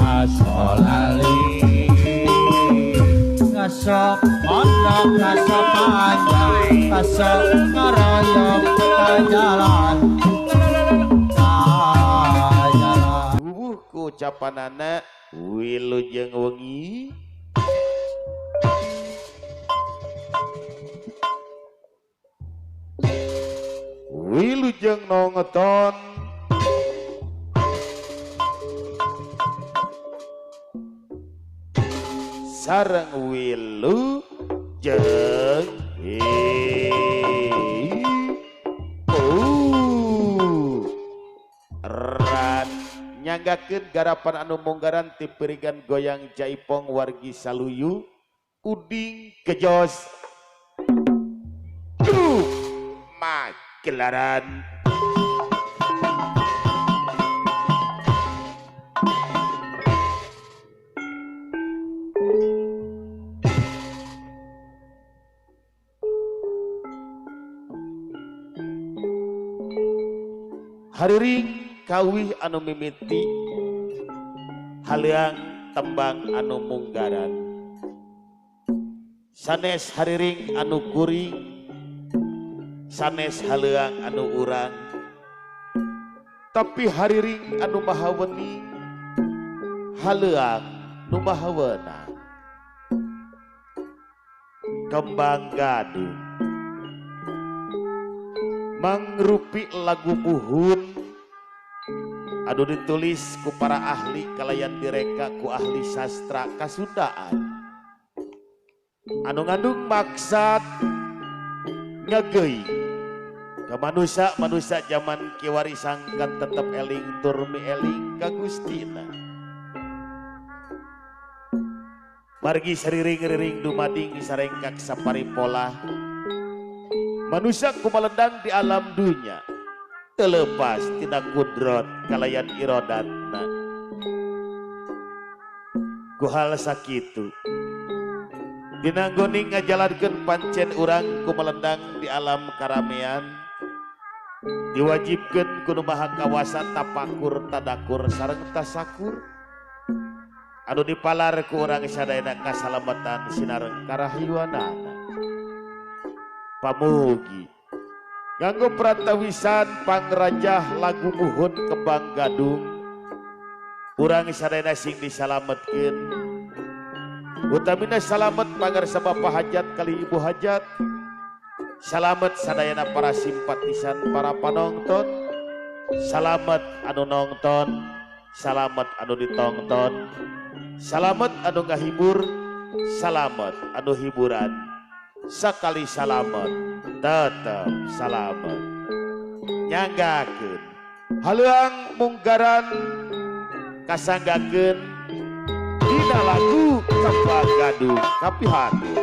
Aso lali ngasok mondok ngasok panjang ngasok ngaroyong kajalan kajalan. Wuh ku ucapanana wilujeng wengi. Wilujeng nonton sareng wilujeng ran nyanggakeun garapan anu munggaran ti pirigan goyang jaipong wargi saluyu uding kejos duh makelaran. Hariring kawih anu mimiti haleang tembang anu munggaran sanes hariring anu kuring sanes haleang anu urang tapi hariring anu maha wening haleang nu maha weunang kembang gadung mangrupi lagu buhun anu ditulis ku para ahli kalayan direka ku ahli sastra kasundaan anu ngandung maksad ngegeuy ka manusia-manusia zaman kiwari sangkan tetep eling tur eling ka Gustina. Margi sariring-riring dumading sarengkak saparipolah manusia kumalendang di alam dunya terlepas tina kudrot kalayan irodatna. Ku hal sakitu dina goni ngajalankeun pancen urang kumalendang di alam karamean diwajibkeun ku nu maha kawasa tapakur tadakur sareng tasakur anu dipalar ku urang sadayana kasalamatan sinareng karahayuanana. Pamugi nganggo pratawisan pangrajah lagu muhun kembang gadung urang sadayana sing disalametkeun utamina salamet pangarsa bapa hajat kali ibu hajat salamet sadayana para simpatisan para panonton salamet anu nonton salamet anu ditongton salamet anu ngahibur salamet anu hiburan sakali salamet tetep salamet nyanggakeun haleuang munggaran kasanggakeun dina lagu kembang gadung kapihatur.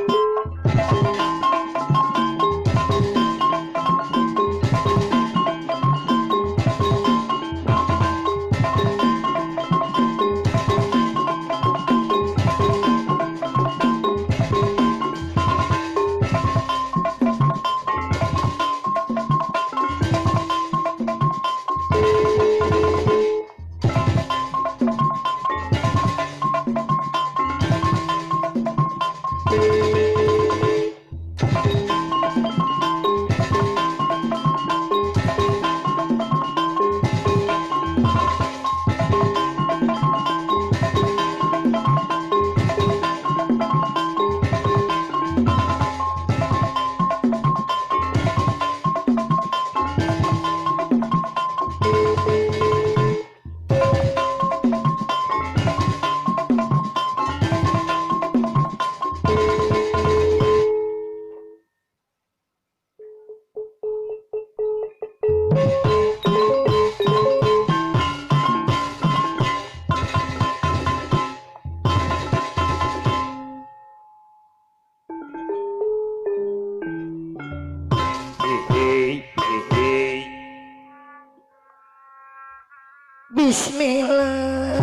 Bismillah.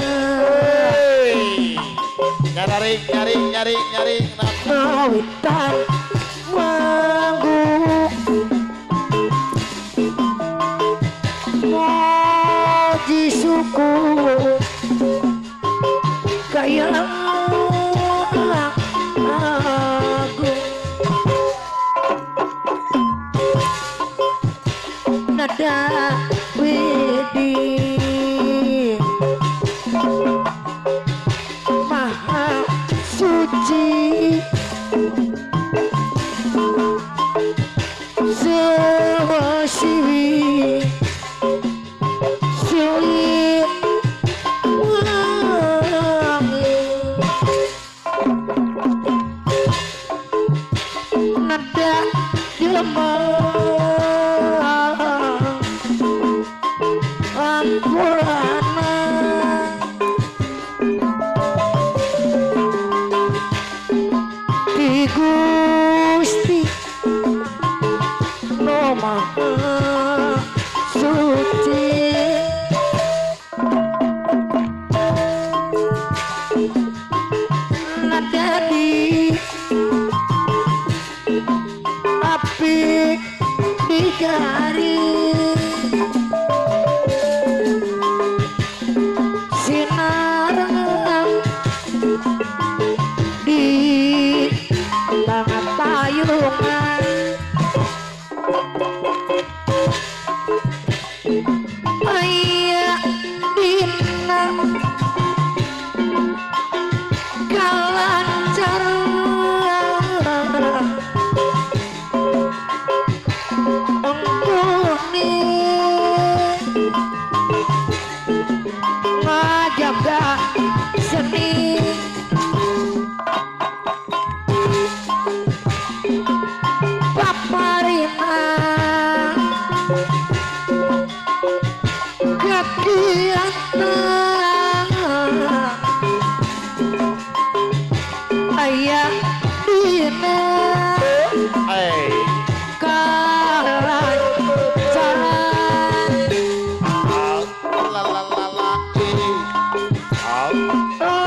Nyaring nyaring nyaring nyaring kawitan manggung moji syukur. Yang agung nada widi maha suci siwi siwi wangi nada jelema ampurana di Gusti no Maha Suci nada di api digari sinar di tangan payungan aya dina kalancaran engkuni ngajaga seni paparina kegiatan aya dina kalancaran la la la la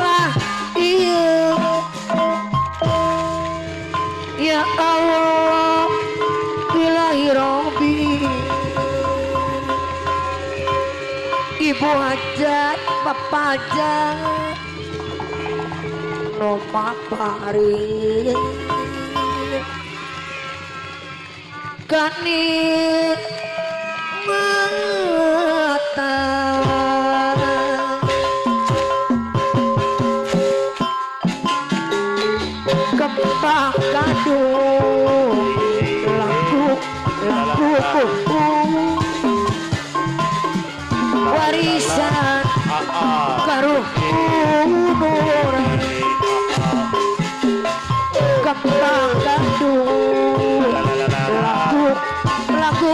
lah iya ya Allah billahi rabbi ibu hajat bapak hajat no papari kani mata kembang kadung laku laku warisan karuhunuran kembang gadung lagu lagu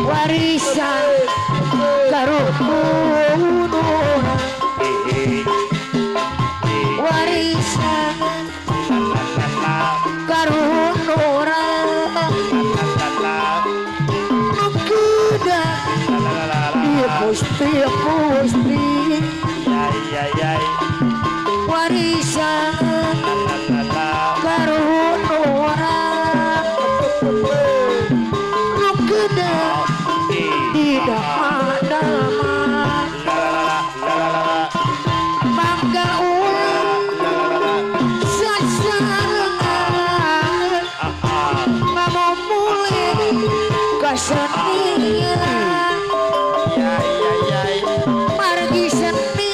warisan karuhunuran warisan karuhunuran Gusti Gusti warisan karuhunuran nu gede di dama-dama mangga urang sasarengan ngamumule kasenian margi seni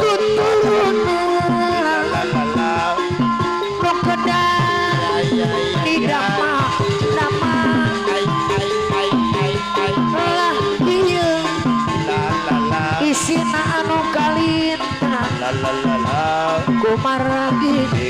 tuturunan nu kedah di dama-dama lah ieu isina anu kalintang kumargi